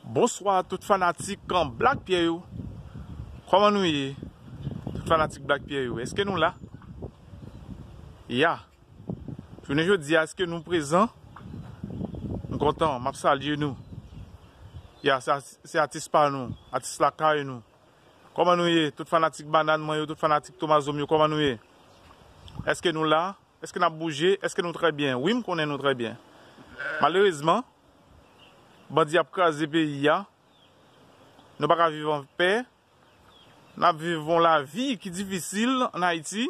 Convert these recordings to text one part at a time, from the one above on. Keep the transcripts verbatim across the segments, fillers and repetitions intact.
Bonswa tout fanatik Black Pierre yo. Kòman nou ye? Tout fanatik Black Pierre yo, èske nou la? Ya. Jounen jodi a, èske nou prezan? M kontan, m ap salye nou. Ya, se, se atis pa nou, atis lakay nou. Kòman nou ye? Tout fanatik Banann mwen yo, tout fanatik Tomazo m yo, kòman nou ye? Èske nou la? Èske n ap bouje? Èske nou trè byen? Wi, m konnen nou trè byen. Malerezman, bandi ap kraze peyi a. Nou pa ka viv an pè. N ap viv yon lavi ki difisil ann Ayiti,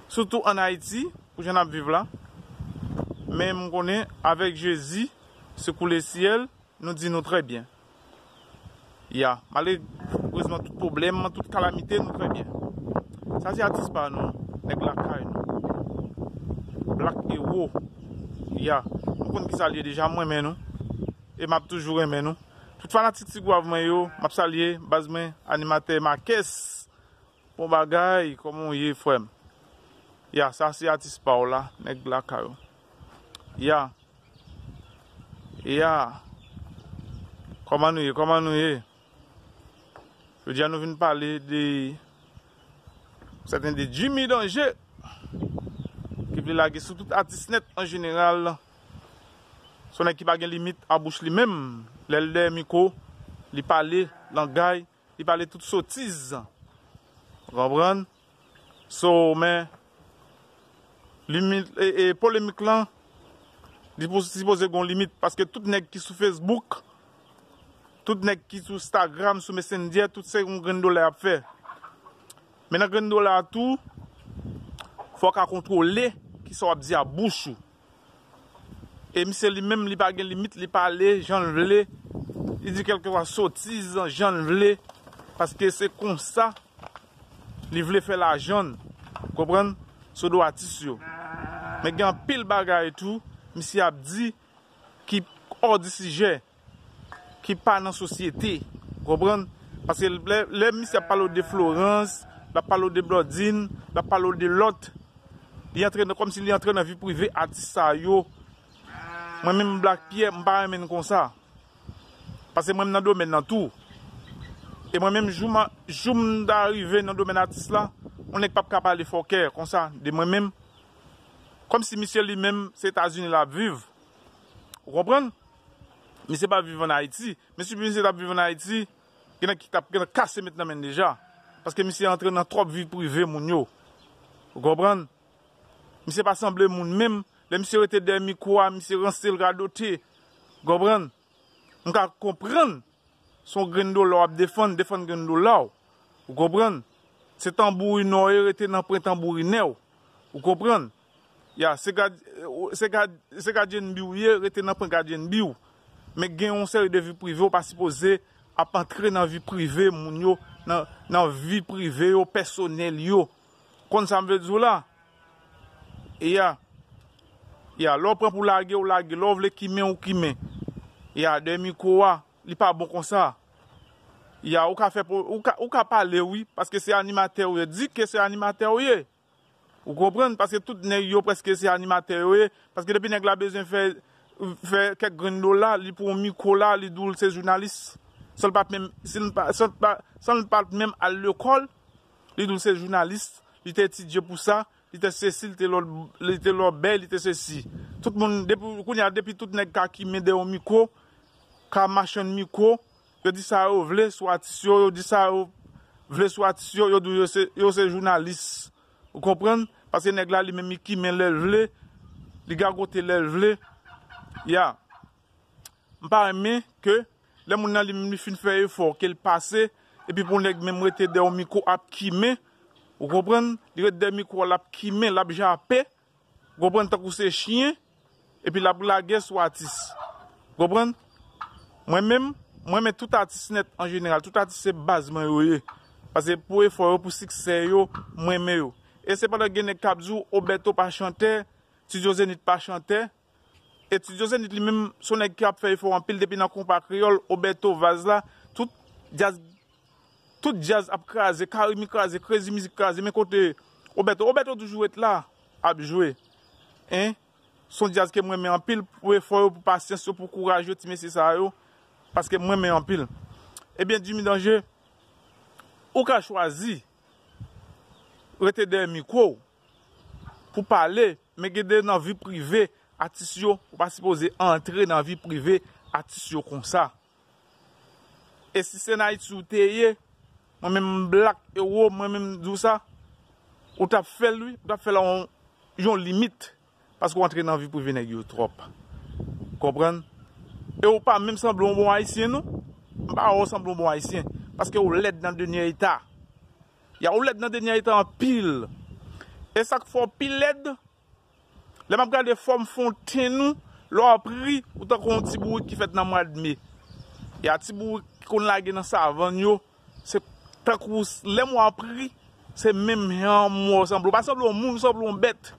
sitou ann Ayiti, pou jan n ap viv la. Men m konnen, avèk Jezi, sekou lesyèl, nou di nou trè byen. Ya, malerezman, tout pwoblèm, tout kalamite, nou trè byen. Sa se atis pa nou, nèg lakay nou. Black Hero. Ya, nou konn ki sa l ye deja, m renmen nou. E m ap toujou renmen nou. Tout fanatik Ti Gwav mwen yo, m ap salye baz mwen, animatè Makès. Bon bagay, kòman w ye, frè m? Ya, sa se atis pa w la, nèg lakay ou. Ya. Ya. Kòman nou ye? Kòman nou ye? Jodi a nou vin pale de, sèten de Jimmy Danje, ki vle lage sou tout atis nèt an jeneral. Se yon nèg ki pa gen limit a bouch li menm. Lè l dèyè mikwo, li pale langay, li pale tout sotiz. Ou konprann? So, men, limit, e, e, polemik lan, li pou, sipoze gen yon limit, paske tout nèg ki sou Facebook, tout nèg ki sou Instagram, sou Messenger, tout se yon grenn dola y ap fè. Men nan grenn dola a tou, fò w ka kontwole kisa w ap di a bouch ou. E misye li menm, li pa gen limit, li pale jan l vle, li di kèlkeswa sotiz jan l vle, paske se konsa li vle fè lajan l, konprann, sou do atis yo. Men gen anpil bagay tou, misye ap di ki hors du sujet, ki pa nan sosyete, konprann? Paske lè, lè misye ap pale w de Florence, l ap pale w de Blondine, l ap pale w de lòt, li antre nan, kòmsi li antre nan vi prive atis sa yo. Mwen menm Black Pierre, m pa renmen n konsa. Paske mwen m nan domèn nan tou. E mwen menm, jou m, jou m ta rive nan domèn atis la, yon nèg p ap ka pale fòkè konsa de mwen menm. Kòmsi misye li menm, se Etazini l ap viv. Ou konprann? Misye pa viv ann Ayiti. Men si misye t ap viv ann Ayiti, gen nèg ki t ap gentan kase met nan men l deja. Paske misye antre nan twòp vi prive moun yo. Ou konprann? Misye pa sanble moun menm. Lè misye rete dèyè mikwo a, misye ranse, l radote. Ou konprann? M ka konprann. Se yon grenn dola w ap defann, defann grenn dola w. Ou konprann? Se tanbourinè w ye, rete nan pwen tanbourinè w. Ou konprann? Ya, se gad-, se gad-, se gadyen bi w ye, rete nan pwen gadyen bi w. Men gen yon seri de vi prive, w pa sipoze ap antre nan vi prive moun yo, nan, nan vi prive yo, pèsonèl yo. Konn sa m vle di w la? Ya. Ya, lè w pran pou lage, w lage. Lè w vle kimen, w kimen. Ya, dèyè mikwo a, li pa bon konsa. Ya, ou ka fè po-, ou ka, ou ka pale, wi, paske se animatè w ye. Di ke se animatè w ye. Ou konprann? Paske tout nèg yo prèske se animatè yo ye. Paske depi nèg la bezwen fè, fè kèk grenn dola, li pran yon mikwo la, li di w l se jounalis. San l pa t menm, si l pa, san l pa, san l pa t menm al lekòl, li di w l se jounalis, li te etidye pou sa, li te sesi, li te lòt, li te lòbèy, li te sesi. Tout moun, depi, kounye a, depi tout nèg ka kimen dèyè yon mikwo, ka machann mikwo, yo di sa yo vle sou atis yo, yo di sa yo vle sou atis yo, yo di yo se, yo se jounalis. Ou konprann? Paske nèg la li menm li kimen lè l vle, li gagote lè l vle. Ya. M pa renmen ke lè moun nan li menm li fin fè efò, ke l pase, epi pou nèg menm rete dèyè yon mikwo ap kimen, ou konprann? Li ret dèyè mikwo a, l ap kimen, l ap jape, ou konprann, tankou se chen, epi l ap lagè sou atis. Ou konprann? Mwen menm, mwen renmen tout atis nèt an jeneral, tout atis se baz mwen yo ye. Paske pou efò yo, pou siksè yo, mwen renmen yo. E sepandan gen nèg k ap di w, Oberto pa chantè, Ti Djo Zenith pa chantè. Etidyo Zenith li menm, se yon nèg ki ap fè efò anpil depi nan konpa kreyòl, Oberto Vaz la, tout djaz, tout djaz ap kraze, Carimi kraze, Crazy Music kraze, men kote Oberto, Oberto toujou ret la, ap jwe. En, se yon djaz ke m renmen anpil, pou efò yo, pou pasyans yo, pou kouraj yo, ti mesye sa yo. paske m renmen anpil. Ebyen, Jimmy Danje, ou ka chwazi rete dèyè mikwo w pou pale, men gen de nan vi prive atis yo, ou pa sipoze antre nan vi prive atis yo konsa. E si se n Ayiti ou te ye, mwen menm Black Hero, mwen menm di w sa, ou t ap fè l wi, ou t ap fè l a yon, yon limit. Paske w antre nan vi prive nèg yo twòp. Konprann? E ou pa menm sanble yon bon ayisyen non. M pa wè w sanble yon bon ayisyen. Paske ou lèd nan dènye eta. Ya, ou lèd nan dènye eta anpil. E sa k fè w pi lèd, lè m ap gade fòm fontenn ou, lè w ap ri, ou tankou yon ti bourik ki fèt nan mwa d me. Ya, ti bourik ki konn lage nan savann yo, se tankou s- lè m wè w ap ri, se menm jan m wè w sanble. Ou pa sanble yon moun, ou sanble yon bèt.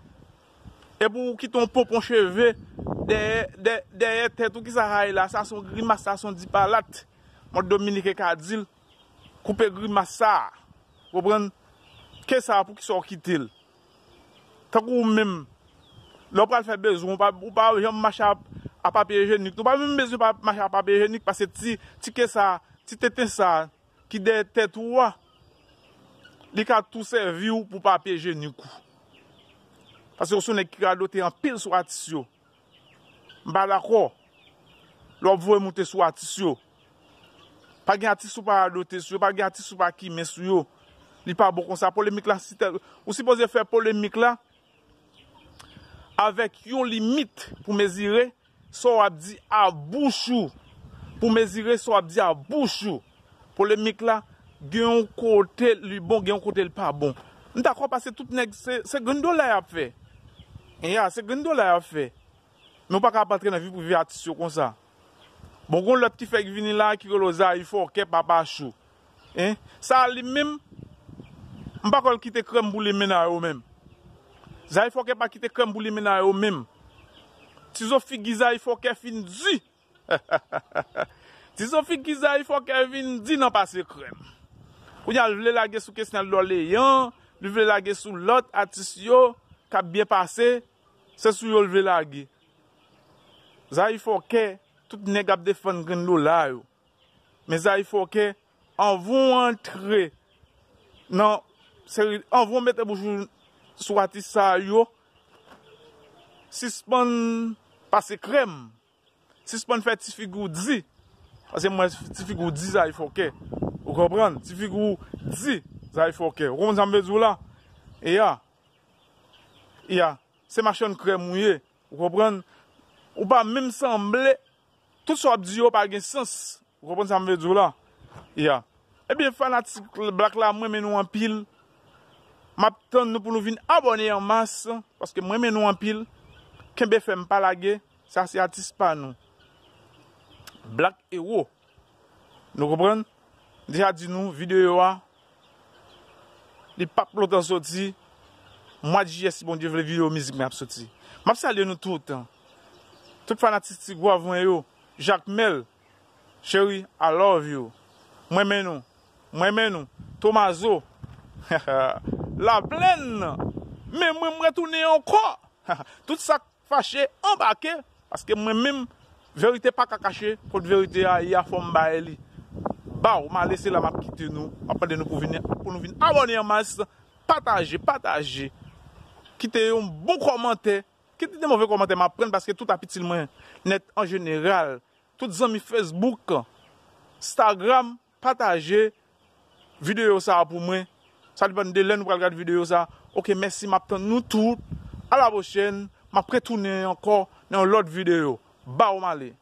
Epi ou kite yon ponpon cheve dèyè, dè- dèyè tèt ou, kisa sa ye la? Sa se yon grimas, sa se yon dipalat. Mòd dominiken ka di l, koupe grimas sa a. Konprann? Ke sa a, poukisa w kite l? Tankou ou menm, lè w pral fè bezwen, ou pa, ou pa janm mache a, a papye ijenik. Ou pa menm bezwen pa mache a papye ijenik, paske ti, ti ke sa, ti tenten sa, ki dèyè tèt ou a, li ka tou sèvi w pou papye ijenik ou. Paske ou se yon nèg ki radote anpil sou atis yo. M pa dakò. Lè w ap voye moute sou atis yo. Pa gen atis ou pa radote sou yo, pa gen atis ou pa kimen sou yo. Li pa bon konsa. Polemik la, si tèl, ou sipoze fè polemik la avèk yon limit pou mezire sa w ap di a bouch ou. Pou mezire sa w ap di a bouch ou. Polemik la, gen yon kote li bon, gen yon kote li pa bon. M dakò paske tout nèg se, se grenn dola y ap fè. Ya, se grenn dola y ap fè. Men w pa ka ap antre nan vi prive atis yo konsa. Bon, gon lòt ki fèk vini la ki rele w Zayi Fòkè Papa Chou. Hein? Sa a li menm, m pa kwè l kite krèm pou li menn a yo menm. Zayi Fòkè pa kite krèm pou li menn a yo menm. Ti zo figi Zayi Fòkè fin di. Ti zo figi Zayi Fòkè vin di nan pase krèm. Kounye a l vle lage sou Kesnel Dorlean, li vle lage sou lòt atis yo k ap byen pase, se sou yo l vle lage. Zayi Fòkè, tout nèg ap defann grenn dola yo. Men Zayi Fòkè, anvan w antre nan seri, anvan w mete bouch ou sou atis sa yo, sispann pase krèm. Sispann fè ti figi w di. Paske m wè ti figi w di Zayi Fòkè. Ou konprann? Ti figi w di Zayi Fòkè. Ou konprann sa m vle di w la? Ya. Ya. Se machann krèm ou ye. Ou konprann? Ou pa menm sanble. Tout sa w ap di yo pa gen sans. Ou konprann sa m vle di w la? Ya. Ebyen, fanatik Black la, m renmen nou anpil. M ap tann nou pou nou vin abòne an mas, paske m renmen nou anpil. Kenbe fèm, pa lage. Sa se atis pa nou. Black Hero. Nou konprann? M deja di nou, videyo a, li p ap lontan soti. Mwa de jiyè, si Bondye vle, videyo mizik mwen ap soti. M ap salye nou tout. Tout fanatik Ti Gwav mwen yo. Jakmèl, cheri, I love you. M renmen nou. M renmen nou. Tomazo. Laplèn. Men mwen, m retounen ankò. Tout sa k fache, anbake. Paske mwen menm, verite pa ka kache. Kot verite a ye a, fò m bay li. Baw, m ale, se la m ap kite nou. M ap mande nou pou vin, pou nou vin abòne an mas. Pataje, pataje. Kite yon bon kòmantè. Kite de move kòmantè, m ap pran l paske tout ap itil mwen nèt an jeneral. Tout zanmi Facebook, Instagram, pataje videyo sa a pou mwen. Sa depann de lè nou pral gade videyo sa a. Oke, mèsi, m ap tann nou tout. A la pwochèn, m ap retounen ankò nan yon lòt videyo. Baw m ale.